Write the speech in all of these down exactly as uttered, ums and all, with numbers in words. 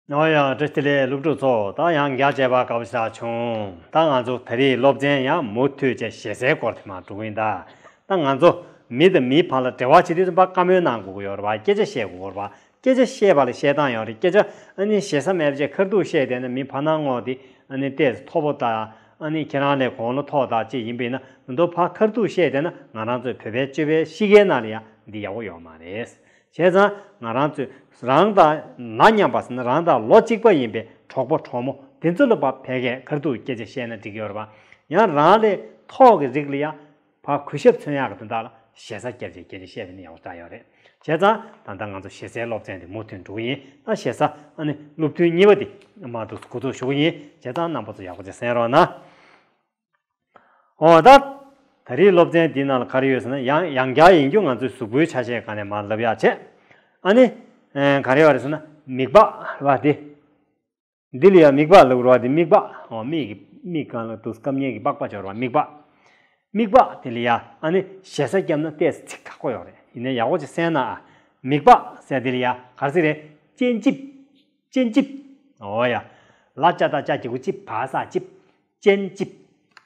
ཨོ་ཡ། བཀྲ་ཤིས་བདེ་ལེགས་སློབ་ཕྲུག་ཚོ། ད་ཡང་བརྒྱ་བྱས་པ་དགའ་པོ་ཞེ་དྲག་བྱུང་། ད་ང་ཚོ་ད་རེས་སློབ་ཚན་ཡང་མུ་མཐུད་བྱས་ཞེ་སའི་སྐོར་དེ་མར་འགྲོ་གི་ཡིན་ད། ད་ང་ཚོ་མི་དང་མིའི་བར་ལ་འབྲེལ་བ་བྱེད་དུས་ཙམ་པ་བཀའ་མོལ་གནང་དགོས་ཀྱི་ཡོད་རེད་པ། སྐད་ཆ་བཤད་དགོས་ཀྱི་ཡོད་རེད་པ། སྐད་ཆ་བཤད་པ་ལ་བཤད་སྟངས་ཡོད་རེད། སྐད་ཆ་ཨ་ནི་ཞེ་ས་མེད་པ་བྱས་ཁ་ཐུག་བཤད་བསྡད་ན་མི་ཕར་ནང་ངོ་དེ་ཨ་ནི་ཏོག་ཙམ་མཐོ་པོ་དང་། ཨ་ནི་ཁྱེད་རང་ལས་གོང་ལོ་མཐོ་དང་ཅིག་ཡིན་པ་ཡིན་ན། ད་དུང་ཕར་ཁ་ཐུག་བཤད་བསྡད་ན་ང་རང་ཚོའི་བོད་པའི་སྤྱོད་པའི་གཤིས་ཀའི་ནང་ལ་ཡང་འདི་ཡག་པོ་ཡོད་མ་རེད། བྱས་ཙང་ང་རང་ཚོས་རང་དང་ན་མཉམ་པ་ཟེར་ན་རང་དང་ལོ་གཅིག་པ་ཡིན་པའི་གྲོགས་པོ་གྲོགས་མོ་དེ་ཚོ་ལ་ཕར་ཕལ་སྐད་ཁ་ཐུག་སྐད་ཆ་བཤད་ན་འགྲིག་གི་ཡོད་རེད་པ། ཡང་རང་ལས་མཐོ་གི་རིགས་ལ་ཡང་ཕར་གུས་ཞབས་མཚོན་ཡག་གི་དོན་དག་ལ་ཞེ་ས་བརྒྱབ་བྱས་སྐད་ཆ་བཤད་པ་ནི་ཡག་པོ་ཞེ་དྲག་ཡོད་རེད། བྱས་ཙང་ད་ལྟ་ང་ཚོ་ཞེ་སའི་སློབ་ཚན་དེ་མུ་མཐུད་འགྲོ་གི་ཡིན། ད་ཞེ་ས་ཨ་ནི་སློབ་ཐུན་གཉིས་པ་དེ་མར་འདུག་འགོ་འཛུགས་ཞུ་གི་ཡིན། བྱས་ཙང་རྣམ་པ་ཚོ་ཡག་པོ་ཅིག་གསན་རོགས་གནང་། འོ་ད། ད་རེས་སློབ་ཚན་འདིའི་ནང་ལ་ག་རེ་ཡོད་ཟེར་ན། ཡང་ཡང་བསྐྱར་ཡིན་རྒྱུ་ང་ཚོའི་གཟུགས་པོའི་ཆ་ཤས་སྒང་ནས་མར་ལབ་ཡག་བྱས། ཨ་ནི། ཨེ། ག་རེ་ཡོད་རེད་ཟེར་ན། མིད་པ་རེད་པ་འདི། འདི་ལ་ཡང་མིད་པ་ལབ་རེད་པ། འདི་མིད་པ། འོ་མིག་གི་མིག་སྒང་ལ་འདུག་སྐམ་ཉལ་གྱི་པགས་པ་ཅིག་ཡོད་རེད་པ། མིད་པ། མིད་པ་དེ་ལ་ཡང་ཨ་ནི་ཞེ་ས་བརྒྱབ་ན་ཏོག་ཙམ་ཚིག་ཁག་པོ་ཡོད་རེད། ཡིན་ནའི་ཡག་པོ་ཅིག་གསན་ན་ཨ། མིད་པ་ཟེར་དེ་ལ་ཡང་ག་རེ་ཟེར་རེད། སྤྱན་ལྕིབས། སྤྱན་ལྕིབས། འོ་ཡ། ལ་ཅ་བཏགས་ལྕ་གི་གུ་ལྕི་བ་ས་ལྕིབས། སྤྱན་ལྕིབས།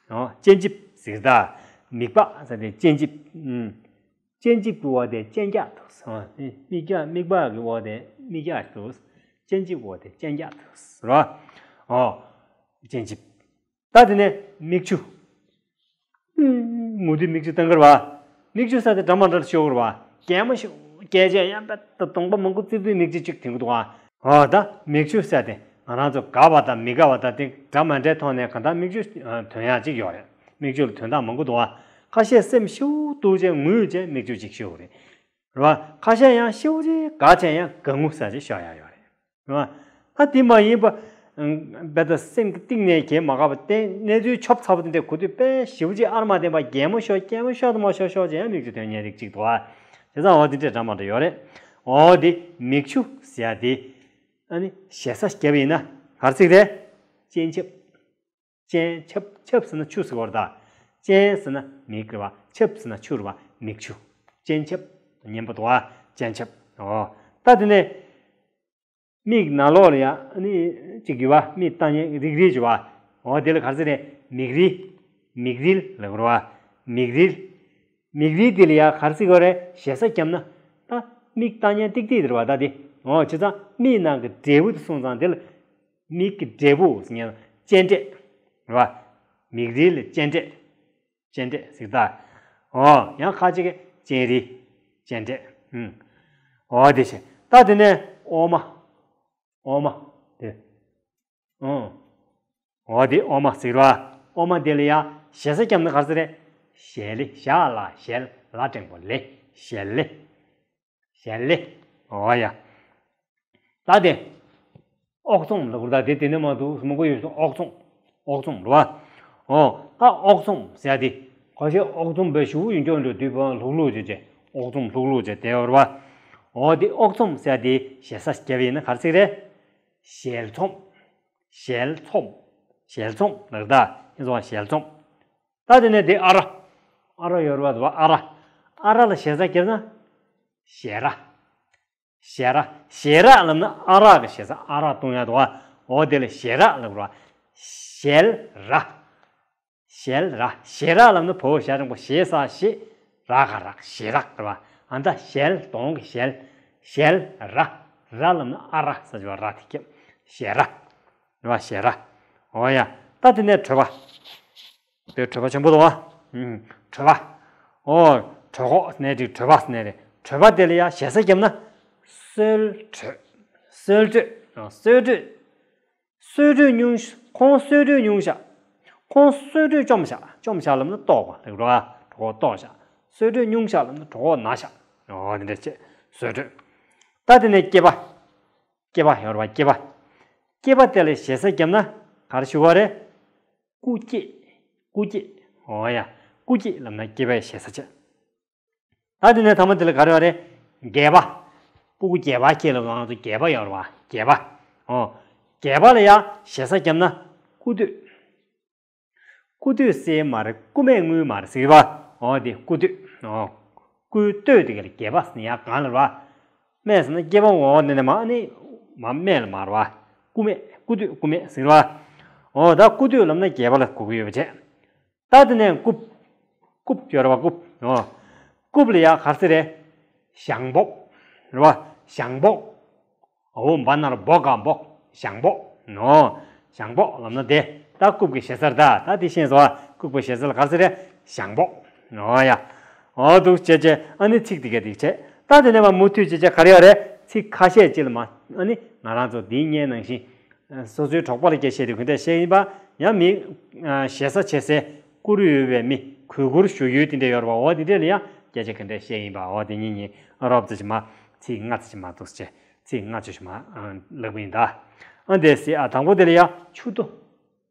འོ་སྤྱན་ལྕིབས་ཟེར་ད། མིད་པ་ཟེར་དེ་སྤྱན་ལྕིབས། ཨུམ། སྤྱན་ལྕིབས་ཀྱི་འོག་དེ་སྤྱན་སྐྱ་འདུག། འོ་མིད་པ། མིད་པ་གི་འོག་དེ་མིད་སྐྱ་འདུག། སྤྱན་ལྕིབས་ཀྱི་འོག་དེ་སྤྱན་སྐྱ་འདུག་ཟེར་བ། འོ། སྤྱན་ལྕིབས། ད་དེ་ནས་མིག་ཆུ། ཨུམ། མུ་མཐུད་མིག་ཆུ་བཏང་གི་རེད་པ། མིག་ཆུ་ཟེར་དེ་འདྲ་མ་འདྲ་ཤོར་གི་རེད་པ། གད་མོ་ཤོར། སྐད་ཆ་ཡང་དཔེ་ད་གདོང་པ་མང་པོ་ཙིག་ཙིག་མིག་ཆུ་གཅིག་ཐོན་གི་འདུག་ཨ། འོ་ད་མིག་ཆུ་ཟེར་དེ་ང་རང་ཚོ་དགའ་བ་དང་མི་དགའ་བ་དང་དེ་འདྲ་མ་འདྲའི་ཐོག་ནས་གང་ལྟར་མིག་ཆུ་ཐོན་ཡག་གཅིག་ཡོད་རེད། མིག་ཆུ་ལ་དོན་དག་མང་པོ་འདུག་ཨ། ཁ་ཤས་སེམས་ཤུགས་སྡུག་བྱས་ངུས་བྱས་མིག་ཆུ་གཅིག་ཤོར་གི་རེད། རེད་པ། ཁ་ཤས་ཡང་ཤུགས་ཆེ་དགའ་བྱས་ཡང་དགའ་ངུ་ཟེར་ཅིག་ཤོར་ཡག་ཡོད་རེད། རེད་པ། ད་དེ་མ་ཡིན་པ། ཨང་། དཔེ་ད་སེམས་ཀྱི་གཏིང་ནས་གད་མ་དགའ་བ་དེ་གནས་ཚུལ་ཆོབ་ཚ་པོ་དེ་འདྲ་གོ་དུས་དཔེ་ཞེ་པོ་ཅིག་ཨ་ར་མ་བསྟན་པ། གད་མོ་ཤོར། གད་མོ་ཤོར་དང་མ་ཤོར་ཤོར་བྱས་ཡང་མིག་ཆུ་ཐོན་མཁན་རིགས་གཅིག་འདུག་ཨ། བྱས་ཙང་འོ་དེ་འདྲ་འདྲ་མ་འདྲ་ཡོད་རེད། འོ་དེ་མིག་ཆུ་ཟེར་ཡག་དེ། ཨ་ནི་ཞེ་ས་བརྒྱབ་པ་ཡིན་ན་ག་རེ་ཟེར་གི་རེད། སྤྱན་ཆབ། སྤྱན་ཆབ། ཆབ་ཟེར་ན་ཆུ་ཟེར་གི་རེད་ད། སྤྱན་ཟེར་ན་མིག་རེད་པ། ཆབ་ཟེར་ན་ཆུ་རེད་པ། མིག་ཆུ། སྤྱན་ཆབ། སྙན་པོ་འདུག་ཨ། སྤྱན་ཆབ། འོ། ད་དེ་ནས། མིག་ནང་ལོགས་ལ་ཡང་ཨ་ནི་གཅིག་ཡོད་པ། མིག་བཏང་ཉལ་རིལ་རིལ་ཅིག་ཡོད་པ། འོ་དེ་ལ་ག་རེ་ཟེར་རེད། མིག་རིལ། མིག་རིལ་ལབ་དགོས་རེད་པ། མིག་རིལ། མིག་རིལ་དེ་ལ་ཡང་ག་རེ་ཟེར་དགོས་རེད། ཞེ་ས་བརྒྱབ་ན། ད་མིག་བཏང་ཉལ་ཏིག་ཏིག་དེ་རེད་པ་ད་དེ། འོ་བྱས་ཙང་མིག་ནང་གི་འབྲས་བུ་དེ་སོང་ཙང་དེ་ལ། མིག་གི་འབྲས་བུ་ཟེར་ཉན་ན་སྤྱན་འབྲས། རེད་པ། མིག་རིལ་ལ་སྤྱན་འབྲས། སྤྱན་འབྲས་ཟེར་ད། འོ་ཡང་ཁ་ཅིག་གིས་སྤྱན་རིལ། སྤྱན་འབྲས། ཨུམ། འོ་དེ་བྱས། ད་དེ་ནས་འོ་མ། འོ་མ་དེ། ཨོ། འོ་དེ་འོ་མ་ཟེར་བ། འོ་མ་དེ་ལ་ཡང་ཞེ་ས་བརྒྱབ་ན་ག་རེ་ཟེར་རེད། ཞལ་ལེ། ཞ་ལ་ཞལ། ལ་འགྲེང་བུ་ལེ། ཞལ་ལེ། ཞལ་ལེ། འོ་ཡ། ད་དེ། ཨོག་ཚོམ་ལབ་དགོས་རེད་ད། དེ་དེ་ནས་མར་འདུག་མང་པོ་ཡོད་སོང་། ཨོག་ཚོམ། ཨོག་ཚོམ་རེད་པ། འོ། ད་ཨོག་ཚོམ་ཟེར་ཡག་དེ། ཁ་ཤས་ཨོག་ཚོམ་དཔེ་ཞེ་པོ་ཡིན་ཀྱང་འགྲོ་དུས་ལྷུག་ལྷུག་བྱས་བྱས། ཨོག་ཚོམ་ལྷུག་ལྷུག་བྱས་བསྡད་ཡོད་རེད་པ། འོ་དེ་ཨོག་ཚོམ་ཟེར་ཡག་དེ་ཞེ་ས་བརྒྱབ་པ་ཡིན་ན་ག་རེ་ཟེར་གི་རེད། ཞལ་ཚོམ། ཞལ་ཚོམ། ཞལ་ཚོམ་ལབ་ཀྱི་རེད་ད། ཡིན་སོང་བ། ཞལ་ཚོམ། ད་དེ་ནས་དེ་ཨ་ར། ཨ་ར་ཡོད་རེད་པ། ཨ་ར། ཨ་ར་ལ་ཞེ་ས་བརྒྱབ་ན། ཞལ་ར། ཞལ་ར། ཞལ་ར་ལབ་ན་ཨ་ར་གི་ཞེ་ས་ཨ་ར་གཏོང་ཡག་འདུག་པ། འོ་དེ་ལ་ཞལ་ར་ལབ་རེད་པ། ཞལ་ར། ཞལ་ར། ཞལ་ར་ལབ་ན་བོད་ཞལ་རིང་པོ་ཞེ་ས་ཞེ། ར་ག་རག་ཞལ་རག་རེད་པ། ཨ་ད་ཞལ་གདོང་གི་ཞལ། ཞལ་ར། ར་ལབ་ན་ཨ་ར་ཟེར་གྱི་ར་དེ་སྐྱེ། ཞལ་ར། རེད་པ། ཞལ་ར། འོ་ཡ། ད་དེ་ནས་གྲོད་པ། དེ་གྲོད་པ་ཆེན་པོ་འདུག་པ། ཨུམ། གྲོད་པ། འོ། གྲོད་ཁོག་ཟེར་ནའི་འགྲིག། གྲོད་པ་ཟེར་ནའི་རེད། གྲོད་པ་དེ་ལ་ཡང་ཞེ་ས་བརྒྱབ་ན། གསོལ་གྲོད། གསོལ་གྲོད། གསོལ་གྲོད། གསོལ་གྲོད་ཉུང་ཤ། ཁོང་གསོལ་གྲོད་ཉུང་ཤ། ཁོང་གསོལ་གྲོད་བཅོམ་ཤ། བཅོམ་ཤ་ལབ་ན་ལྟོགས་པ་ལབ་རེད་པ། གྲོད་ཁོག་ལྟོགས་ཤ། གསོལ་གྲོད་ཉུང་ཤ་ལབ་ན་གྲོད་ཁོག་ན་ཤ། འོ་དེ་འདྲ་བྱས། གསོལ་གྲོད། ད་དེ་ནས་སྐེད་པ། སྐེད་པ་ཡོད་རེད་པ། སྐེད་པ། སྐེད་པ་དེ་ལ་ཞེ་ས་བརྒྱབ་ན་ག་རེ་ཞུ་དགོས་རེད། སྐུ་སྐེད། སྐུ་སྐེད། འོ་ཡ། སྐུ་སྐེད་ལབ་ན་སྐེད་པའི་ཞེ་ས་བྱས། ད་དེ་ནས་ཐ་མ་དེ་ལ་ག་རེ་ཡོད་རེད། སྒལ་པ། སྤུ་གུ་སྒལ་པ་སྐྱེས་ལབ་ང་ཚོ་སྒལ་པ་ཡོད་རེད་པ། སྒལ་པ། འོ། སྒལ་པ་ལ་ཡང་ཞེ་ས་བརྒྱབ་ན་སྐུ་སྟོད། སྐུ་སྟོད་ཟེར་མ་རེད། སྐུ་སྨད་དངུལ་མ་རེད་ཟེར་གྱི་པ། འོ་དེ་སྐུ་སྟོད། འོ། སྐུའི་སྟོད་དེ་ག་ལ་སྒལ་པ་ཟེར་ན་ཡང་གང་ལ་རེད་པ། སྨད་ཟེར་ན་སྐེད་པ་འོག་ནས་ནས་མར་ཨ་ནི་མར་སྨད་ལ་མར་རེད་ སྐུ་སྨད། སྐུ་སྟོད། སྐུ་སྨད་ཟེར་བ། འོ་ད་སྐུ་སྟོད་ལབ་ན་སྒལ་པ་ལ་གོ་གི་ཡོད་པ་བྱས། ད་དེ་ནས་རྐུབ། རྐུབ་ཡོད་རེད་བ། རྐུབ། འོ། རྐུབ་ལ་ཡ་ག་རེ་ཟེར་རེད། ཞང་པོ། རེད་བ། ཞང་པོ། འོ་བ་ན་རོ་བོ་ག་བོ། ཞང་པོ། འོ། ཞང་པོ་ལབ་ན་དེ། ད་རྐུབ་ཀྱི་ཞེ་ས་རེད་ད། ད་དེ་ཤེས་སོང་བ། རྐུབ་ཀྱི་ཞེ་ས་ལ་ག་རེ་ཟེར་རེད། ཞང་པོ། འོ་ཡ། འོ་འདུག་བྱས་བྱས་ཨ་ནི་ཚིག་དེ་ག་དེ་བྱས། ད་དེ་ནས་མ་མུ་མཐུད་བྱས་བྱས་ག་རེ་ཡོད་རེད། ཚིག་ཁ་ཤས་ཅིག་ལ་མ་ཨ་ནི་ང་རང་ཚོ་འདིའི་སྔན་ནང་བཞིན། སོ་སོའི་གྲོགས་པོ་ལ་སྐད་བཤད་དུས་ག་འདྲས་བཤད་ཡིན་པ། ཡང་མི། ཞེ་ས་བྱེད་སའི་བཀུར་འོས་པའི་མི། གུས་བཀུར་ཞུ་ཡུལ་དེ་འདྲས་ཡོད་རེད་བ། འོ་དེ་འདྲས་ལ་ཡང་སྐད་ཆ་ག་འདྲས་བཤད་ཡིན་པ། འོ་དེ་གཉིས་གཉིས་རོབ་ཙམ་ཞིག་མ། ཚིག་སྔ་ཙམ་ཞིག་མ་འདུག་ཟེར་བྱས། ཚིག་སྔ་ཙམ་ཞིག་མ་ལབ་པ་ཡིན་ད། ཨ་འདས་སྲིད་ཨ། དང་པོ་དེ་ལ་ཡང་མཆུ་ཏོ།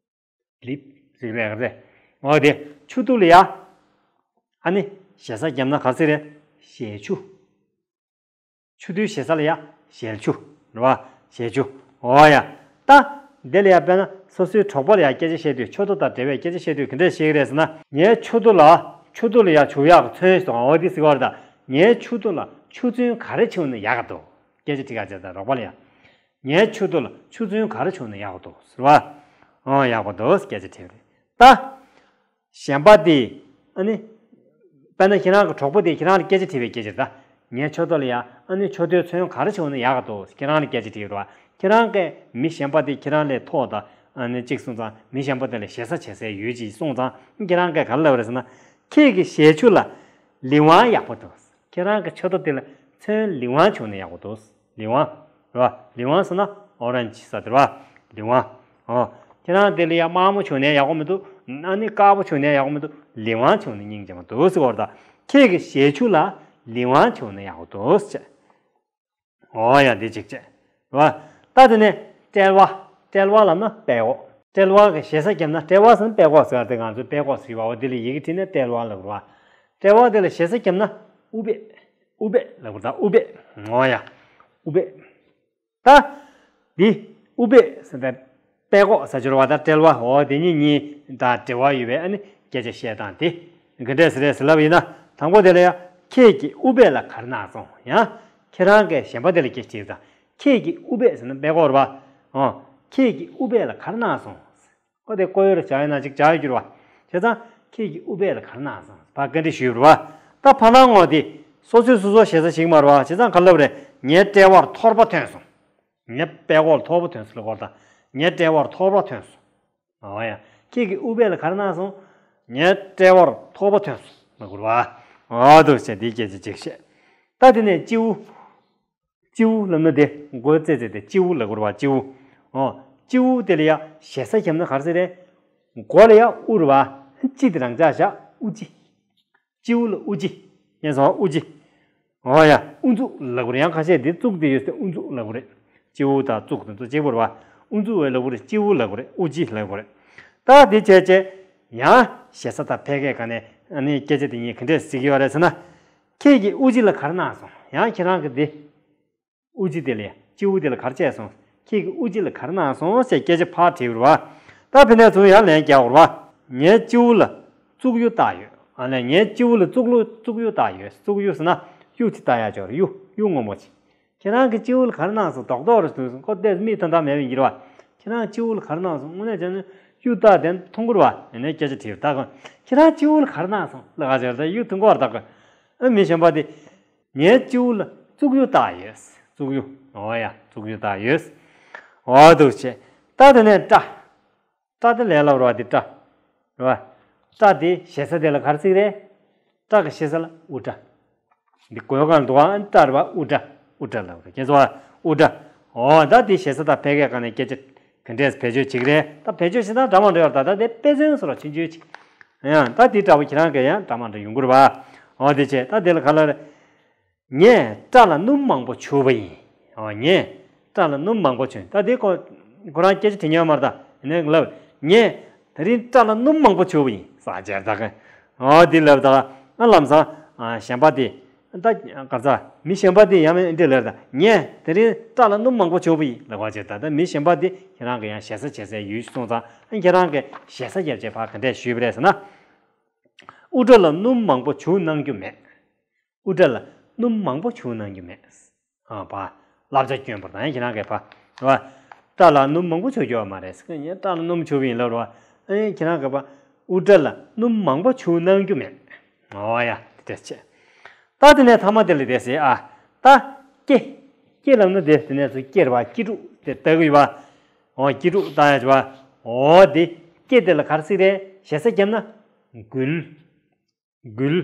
ལིབ་ཟེར་རེད་རེད། འོ་དེ་མཆུ་ཏོ་ལ་ཡ། ཨ་ནི་ཞེ་ས་བརྒྱབ་ན་ག་ཟེར་རེད། ཞལ་མཆུ། མཆུ་ཏོའི་ཞེ་ས་ལ་ཡ་ཞལ་མཆུ། རེད་བ། ཞལ་མཆུ། འོ་ཡ། ད། འདི་ལ་ཡ་དཔེར་ན་སོ་སོའི་གྲོགས་པོ་ལ་ཡ་སྐད་ཆ་བཤད་དུས་མཆུ་ཏོ་དང་འབྲེལ་བའི་སྐད་ཆ་བཤད་དུས་ག་འདྲས་བཤད་ཀྱི་རེད་ཟེར་ན། ངའི་མཆུ་ཏོ་ལ། མཆུ་ཏོ་ལ་ཡ་བྱུག་ཡག་གི་ཚོན་ཞིག་དང་འོ་དེ་ཟེར་བ་རེད་ད། ངའི་མཆུ་ཏོ་ལ་ཆུ་ཚོན་ག་རེ་བྱུགས་ན་ཡག་ག་འདུག་སྐད་ཆ་དྲི་ག་བྱས་ད་རོགས་པ་ལ་ཡ། ངའི་མཆུ་ཏོ་ལ་ཆུ་ཚོན་ག་རེ་བྱུགས་ན་ཡག་པོ་འདུག་ཟེར་བ། ཨང་། ཡག་པོ་འདུག་སྐད་ཆ་དྲིས་པ་རེད་ད། གཞན་པ་དེ། ཨ་ནི། དཔེར་ན་ཁྱེད་རང་གི་གྲོགས་པོ་དེས་ཁྱེད་རང་ལ་སྐད་ཆ་དྲིས་པའི་སྐད་ཆ་རེད་ད། ངའི་མཆུ་ཏོ་ལ་ཡ་ཨ་ནི་མཆུ་ཏོའི་ཚོན་ག་རེ་བྱུགས་ན་ཡག་ག་འདུག་ཁྱེད་རང་ལ་སྐད་ཆ་དྲིས་པ་རེད་བ། ཁྱེད་རང་གིས་མི་གཞན་པ་དེ་ཁྱེད་རང་ལས་མཐོ་དང་། ཨ་ནི་གཅིག་སོང་ཙང་མི་གཞན་པ་དེ་ལ་ཞེ་ས་བྱེད་སའི་ཡུལ་ཅིག་སོང་ཙང་ཁྱེད་རང་གིས་ག་རེ་ལབ་པ་རེད་ཟེར་ན། ཁྱེད་ཀྱི་ཞལ་མཆུ་ལ་ལི་ཝང་ཡག་པོ་འདུག་ཁྱེད་རང་གི་མཆུ་ཏོ་དེ་ལ་ཚོན་ལི་ཝང་བྱུགས་ན་ཡག་པོ་འདུག་ལི་ཝང་། རེད་བ། ལི་ཝང་ཟེར་ན་ཨོ་རེན་ཇི་ཟེར་དེ་རེད་བ། ལི་ཝང་། ཨོ། ཁྱེད་རང་དེ་ལ་ཡ་དམར་མོ་བྱུགས་ནའི་ཡག་པོ་མི་འདུག་ཨ་ནི་དཀར་པོ་བྱུགས་ནའི་ཡག་པོ་མི་འདུག་ལི་ཝང་བྱུགས་ན་སྙིང་རྗེ་མོ་འདུག་ཟེར་བ་རེད་ད། ཁྱེད་ཀྱི་ཞལ་མཆུ་ལ་ལི་ཝང་བྱུགས་ན་ཡག་པོ་འདུག་ཟེར། ཨོ་ཡ། འདི་གཅིག་བྱས། རེད་བ། ད་དེ་ནས་དཔྲལ་བ། དཔྲལ་བ་ལབ་ན་དཔྲལ་གོག་དཔྲལ་བ་གི་ཞེ་ས་བརྒྱབ་ན། དཔྲལ་བ་ཟེར་ན་དཔྲལ་གོག་ཟེར་བ་དེ་ང་ཚོས་དཔྲལ་གོག་ཟེར་བ། འོ་དེ་ལ་ཡི་གེ་བྲིས་ན་དཔྲལ་བ་ལབ་རེད་བ། དཔྲལ་བ་དེ་ལ་ཞེ་ས་བརྒྱབ་ན་དབུ་བས། དབུ་བས་ལབ་རེད་ད། དབུ་བས། ཨོ་ཡ། དབུ་བས། ད། འདི་དབུ་བས་ཟེར་ད། དཔྲལ་གོག་ཟེར་རྒྱུ་རེད་བ། ད་དཔྲལ་བ། འོ་དེ་གཉིས་གཉིས་དང་འབྲེལ་བ་ཡོད་པའི་ཨ་ནི་སྐད་ཆ་བཤད་སྟངས་དེ་ག་འདྲས་ཟེར་རེད་ཟེར་ལབ་ཡིན་ན། དང་པོ་དེ་ལ་ཡ། ཁྱེད་ཀྱིས་དབུ་བས་ལ་ག་རེ་གནང་སོང་། ཡང་ཁྱེད་རང་གིས་གཞན་པ་དེ་ལ་སྐད་ཆ་དྲིས་དང་། ཁྱེད་ཀྱིས་དབུ་བས་ཟེར་ན་དཔྲལ་གོག་རེད་བ། ཨོ། ཁྱེད་ཀྱིས་དབུ་བས་ལ་ག་རེ་གནང་སོང་། ཨོ་དེ་ཀོ་ཡོར་བྱ་ཡོད་ན་ཅིག་བྱ་ཡོད་རྒྱུ་རེད་བ། བྱས་ཙང་ཁྱེད་ཀྱིས་དབུ་བས་ལ་ག་རེ་གནང་སོང་། ཕར་བཀའ་འདྲི་ཞུས་པ་རེད་བ། ད་ཕ་ནང་ངོ་དེ་སོ་སོས་སོ་སོར་ཞེ་ས་བྱེད་ཀྱི་མ་རེད་བ། བྱས་ཙང་ག་རེ་ལབ་རེད། ངའི་དཔྲལ་བར་ཐོར་པ་ཐོན་སོང་། ངའི་དཔྲལ་གོག་ལ་ཐོར་པ་ཐོན་སོང་ལབ་དགོས་རེད་ད། ངའི་དཔྲལ་བར་ཐོར་པ་ཐོན་སོང་། ཨོ་ཡ། ཁྱེད་ཀྱིས་དབུ་བས་ལ་ག་རེ་གནང་སོང་། ངའི་དཔྲལ་བར་ཐོར་པ་ཐོན་སོང་ལབ་དགོས་རེད་བ། ཨོ་འདུག་བྱས་འདིའི་སྐད་ཆ་ཅིག་བཤད། ད་དེ་ནས་སྤྱི་བོ། སྤྱི་བོ་ལབ་ན་དེ་མགོའི་རྩེ་རྩེ་དེ་སྤྱི་བོ་ལབ་དགོས་རེད་བ། སྤྱི་བོ། ཨོ། སྤྱི་བོ་དེ་ལ་ཡ་ཞེ་ས་བརྒྱབ་ན་ག་རེ་ཟེར་རེད། མགོ་ལ་ཡ་དབུ་རེད་བ། སྤྱི་དེ་རང་འཇགས་བཞག་དབུ་སྤྱི། སྤྱི་བོ་ལ་དབུ་སྤྱི། ཡིན་སོང་དབུ་སྤྱི། ཨོ་ཡ། དབུ་མཛུག་ལབ་དགོས་རེད། ཡང་ཁ་ཤས་དེ་བཙུགས་དེ་ཡོད་ཟེར་དབུ་མཛུག་ལབ་དགོས་རེད། སྤྱི་བོ་དང་བཙུགས་དེ་ཚོ་གཅིག་པ་རེད་བ། དབུ་མཛུག་བས་ལབ་དགོས་རེད། སྤྱི་བོ་ལབ་དགོས་རེད། དབུ་སྤྱི་ལབ་དགོས་རེད། ད་དེ་བྱས་བྱས། ཡང་ཞེ་ས་དང་ཕལ་སྐད་སྒང་ནས་ཨ་ནི་སྐད་ཆ་དེ་གཉིས་ག་འདྲས་ཟེར་གྱི་ཡོད་རེད་ཟེར་ན། ཁྱེད་ཀྱིས་དབུ་སྤྱི་ལ་ག་རེ་གནང་སོང་། ཡང་ཁྱེད་རང་གིས་དེ། དབུ་སྤྱི་དེ་ལ་ཡ། སྤྱི་བོ་དེ་ལ་ག་རེ་བྱས་སོང་། ཁྱེད་ཀྱིས་དབུ་སྤྱི་ལ་ག་རེ་གནང་སོང་ཞེས་སྐད་ཆ་ཕར་དྲིས་པ་རེད་བ། ད་ཕན་ཚུན་ཡང་ལན་རྒྱག་པ་རེད་བ། ངའི་སྤྱི་བོ་ལ་བཙུགས་གཡུ་བཏགས་ཡོད། ཨ་ལས་ངའི་སྤྱི་བོ་ལ་བཙུགས་གཡུ་བཙུགས་གཡུ་བཏགས་ཡོད། བཙུགས་གཡུ་ཟེར་ན་གཡུ་ཅིག་བཏགས་ཡག་ཅིག་ཡོད་རེད། གཡུ་གཡུ་སྔོན་མོ་ཅིག་ཁྱེད་རང་གི་སྤྱི་བོ་ལ་ག་རེ་གནང་སོང་། རྡོག་རྡོག་རེ་བཙུགས་སོང་། ཁོ་ལྟས་མིག་ཐོན་ཐང་མེད་པ་ཡིན་གྱི་རེད་བ། ཁྱེད་རང་སྤྱི་བོ་ལ་ག་རེ་གནང་སོང་། དངོས་གནས་བྱས་ན་གཡུ་བཏགས་དེ་མཐོང་གི་རེད་བ། ཡིན་ནའི་སྐད་ཆ་དྲིས་པ། ད་ཁོ་ཁྱེད་རང་སྤྱི་བོ་ལ་ག་རེ་གནང་སོང་ལབ་ག་ཟེར། ད་གཡུ་མཐོང་གི་རེད་ད་ཁོ། ཨ་མི་གཞན་པ་དེ། ངའི་སྤྱི་བོ་ལ་བཙུགས་གཡུ་བཏགས་ཡོད། བཙུགས་གཡུ། འོ་ཡ། བཙུགས་གཡུ་བཏགས་ཡོད། འོ་འདུག་བྱས། ད་དེ་ནས་སྐྲ། སྐྲ་དེ་ལས་སླ་པོ་རེད་བ། དེ་སྐྲ། རེད་བ། སྐྲ་དེ་ཞེ་ས་དེ་ལ་ག་རེ་ཟེར་གྱི་རེད། སྐྲ་གི་ཞེ་ས་ལ་དབུ་སྐྲ། འདི་མགོའི་སྒང་ལ་འདུག་ག་སྐྲ་རེད་བ། དབུ་སྐྲ། དབུ་སྐྲ་ལབ་རེད། ཁྱེད་ཚོ་བ། དབུ་སྐྲ། འོ་ད་དེ་ཞེ་ས་དང་ཕལ་སྐད་སྒང་ནས་སྐད་ཆ་ག་འདྲས་བེད་སྤྱོད་བྱེད་ཀྱི་རེད། ད་བེད་སྤྱོད་བྱེད་སྟངས་འདྲ་མི་འདྲ་ཡོད་རེད། ད་ད་དེ་དཔེ་མཚོན་བཟོ་འདྲ་ཆུང་ཆུང་ཅིག་ཡང་ད་དེ་འདྲ་པོ་ཁྱེད་རང་གིས་ཡང་འདྲ་མི་འདྲ་ཡོང་གི་རེད་བ། འོ་དེ་བྱས། ད་དེ་ལ་ག་ལབ་རེད། ངས་སྐྲ་ལ་སྣུམ་མང་པོ་བྱུགས་པ་ཡིན། ཨོ། ངས་སྐྲ་ལ་སྣུམ་མང་པོ་བྱུགས། ད་དེ་ཁོ་ཁོ་རང་སྐད་ཆ་དྲི་མཁན་མ་རེད་ད། ཡིན་ནའི་ལབ། ངས་དེ་རིང་སྐྲ་ལ་སྣུམ་མང་པོ་བྱུགས་པ་ཡིན་ཟེར་བྱས་ད་ག་ཨོ་དེ་ལབ་ད་ག་ཨ་ལམ་སང་ཨ་གཞན་པ་དེ་ད་ག་ཚ་མི་གཞན་པ་དེ་ཡང་མིན་འདི་ལབ་ད། ངས་དེ་རིང་སྐྲ་ལ་སྣུམ་མང་པོ་བྱུགས་པ་ཡིན་ལབ་པ་བྱས། ད་ད་མི་གཞན་པ་དེ་ཁྱེད་རང་གི་ཡང་ཞེ་ས་བྱེད་སའི་ཡུལ་ཞིག་སོང་ཙང་། ཨ་ཁྱེད་རང་གི་ཞེ་ས་རྒྱབ་བྱས་ཕར་ག་འདྲས་ཞུས་པ་རེད་ཟེར་ན། དབུ་སྐྲ་ལ་སྣུམ་མང་པོ་བྱུགས་གནང་རྒྱུ་མེད། དབུ་སྐྲ་ལ་སྣུམ་མང་པོ་བྱུགས་གནང་རྒྱུ་མེད། ཨ་ཕ། བསླབ་བྱ་སྐྱོན་པ་དང་ཁྱེད་རང་གིས་ཕ། རེད་བ། སྐྲ་ལ་སྣུམ་མང་པོ་བྱུག་རྒྱུ་ཡོད་མ་རེད་ཟེར། ངས་སྐྲ་ལ་སྣུམ་བྱུག་པ་ཡིན་ལབ་རེད་བ། ཨེ་ཁྱེད་རང་གི་པ་དབུ་སྐྲ་ལ་སྣུམ་མང་པོ་བྱུག་གནང་རྒྱུ་མེད། འོ་ཡ་དེ་འདྲ་བྱས། ད་དེ་ནས་ཐ་མ་དེ་ལ་བསྡད་ཟེར་ཨ། ད་སྐེ། སྐེ་ལབ་ན་དེ་དེ་ནས་ཚུར་སྐེ་རེད་བ། སྐེ་དྲུག་དེ་ལྟ་གི་ཡོད་བ། འོ་སྐེ་དྲུག་ལྟ་ཡ་བྱས་བ། འོ་དེ་སྐེ་དེ་ལ་ག་རེ་ཟེར་རེད། ཞེ་ས་བརྒྱབ་ན་མགུལ། མགུལ།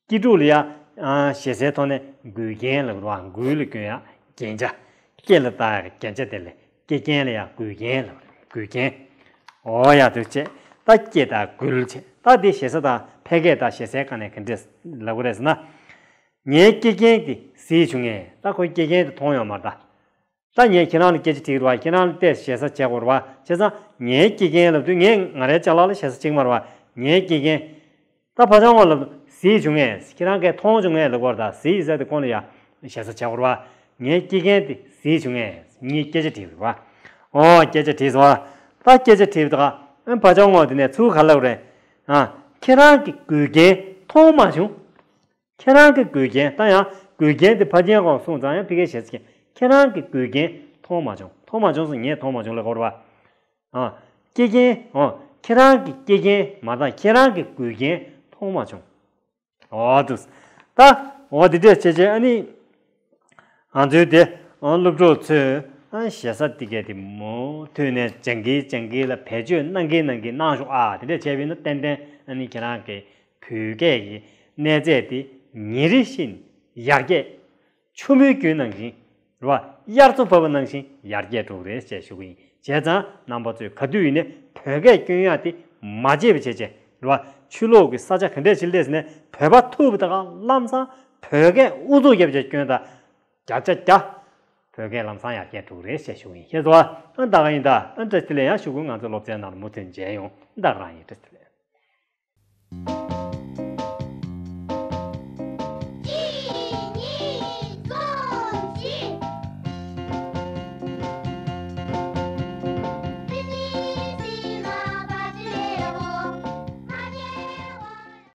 སྐེ་དྲུག་ལ་ཡ། ཨ། ཞེ་སའི་ཐོག་ནས་མགུལ་རྒྱན་ལབ་རེད་བ། མགུལ་ལ་གྱོན་ཡ་རྒྱན་ཆ། སྐེ་ལ་བཏགས་ཡ་རྒྱན་ཆ་དེ་ལ་སྐེ་རྒྱན་ལ་ཡ་མགུལ་རྒྱན་ལབ་རེད། མགུལ་རྒྱན། འོ་ཡ་དེ་བྱས། ད་སྐེ་དང་མགུལ་བྱས། ད་དེ་ཞེ་ས་དང་ཕལ་སྐད་དང་ཞེ་སའི་སྒང་ནས་ག་འདྲས་ལབ་དགོས་རེད་ཟེར་ན། ངའི་སྐེ་རྒྱན་དེ་གཟིགས་བྱུང་ངས། ད་ཁོའི་སྐེ་རྒྱན་དེ་མཐོང་ཡོད་མ་རེད་ད། ད་ངས་ཁྱེད་རང་ལ་སྐད་ཆ་དྲིས་རེད་བ། ཁྱེད་རང་ལ་ཏོག་ཙམ་ཞེ་ས་བྱེད་དགོས་རེད་བ། བྱས་ཙང་ངའི་སྐེ་རྒྱན་ལབ་དུས་ངས་ང་རའི་ཅ་ལག་ལ་ཞེ་ས་བྱེད་ཀྱི་མ་རེད་བ། ངའི་སྐེ་རྒྱན། ད་ཕ་ཆང་ངོ་ལ་གཟིགས་བྱུང་ངས། ཁྱེད་རང་གིས་མཐོང་བྱུང་ངས་ལབ་དགོས་རེད་ད། གཟིགས་ཟེར་དེ་ཁོང་ལ་ཡ་ཞེ་ས་བྱེད་དགོས་རེད་བ། ངའི་སྐེ་རྒྱན་དེ་གཟིགས་བྱུང་ངས། ངས་སྐད་ཆ་དྲིས་རེད་བ། ཨོ་སྐད་ཆ་དྲིས་སོང་བ། ད་སྐད་ཆ་དྲིས་པ་ད་ག་ཨ་ཕ་ཆང་ངོ་དེ་ནས་ཚུར་ག་ལབ་རེད། ཨ། ཁྱེད་རང་གི་མགུལ་རྒྱན་མཐོང་མ་བྱུང་། ཁྱེད་རང་གི་མགུལ་རྒྱན། ད་ཡང་མགུལ་རྒྱན་དེ་ཕ་ཆང་ངོ་གསུངས་ཙང་ཡང་ཕ་གིར་ཞེ་ས་བྱས། ཁྱེད་རང་གི་མགུལ་རྒྱན་མཐོང་མ་བྱུང་། མཐོང་མ་བྱུང་ཟེར། ངས་མཐོང་མ་བྱུང་ལབ་དགོས་རེད་བ། ཨ། སྐེ་རྒྱན། ཨོ། ཁྱེད་རང་གི་སྐེ་རྒྱན་མ་རེད། ཁྱེད་རང་གི་མགུལ་རྒྱན་མཐོང་མ་བྱུང་། ཨོ་དུས། ད་ཨོ་དེ་འདྲས་བྱས་བྱས་ཨ་ནི། ང་ཚོའི་དེ་ཨ་སློབ་གྲོགས་ཚོས་ཨ་ཞེ་ས་དེ་གས་དེ་མུ་མཐུད་ནས་སྦྱང་གིན་སྦྱང་གིན་ལ་བེད་སྤྱོད་གནང་གིན་གནང་གིན་གནང་ཤོག་ཨ། དེ་འདྲས་བྱས་པ་ཡིན་ན་ཏན་ཏན་ཨ་ནི་ཁྱེད་རང་གི་བོད་སྐད་ཀྱི་གནས་ཚད་དེ་ཉིན་རེ་བཞིན་ཡར་རྒྱས། ཆུ་མོའི་རྒྱུན་ནང་བཞིན་རེད་བ། དབྱར་མཚོ་འབབ་པ་ནང་བཞིན་ཡར་རྒྱས་འགྲོ་གི་རེད་ཅེས་ཞུ་གི་ཡིན། བྱས་ཙང་རྣམ་པ་ཚོས་ག་དུས་ཡིན་ནའི་བོད་སྐད་སྐྱོན་ཡག་དེ་མ་བརྗེད་པ་བྱས་བྱས་རེད་བ། ཕྱི་ལོགས་ཀྱི་ས་ཆ་ག་འདྲས་ཞིག་སླེབས་ཟིན་ནའི་བོད་པ་ཐུག་པ་དང་ལམ་སང་བོད་སྐད་ཨུ་ཚུགས་རྒྱབ་བྱས་སྐྱོན་དང་། བརྒྱ་ཆ་བརྒྱ་བོད་སྐད་ལམ་སང་ཡར་རྒྱས་འགྲོ་གི་རེད་ཅེས་ཞུ་གི་ཡིན། ཤེས་སོང་ཨ། ད་ག་ཡིན་ད། ཨ་བཀྲ་ཤིས་བདེ་ལེགས་ཡང་ཞུ་གི། ང་ཚོའི་སློབ་ཚན་ནང་ལ་མུ་མཐུད་མཇལ་ཡོང་། ད་ག་རང་ཡིན། བཀྲ་ཤིས་བདེ་ལེགས།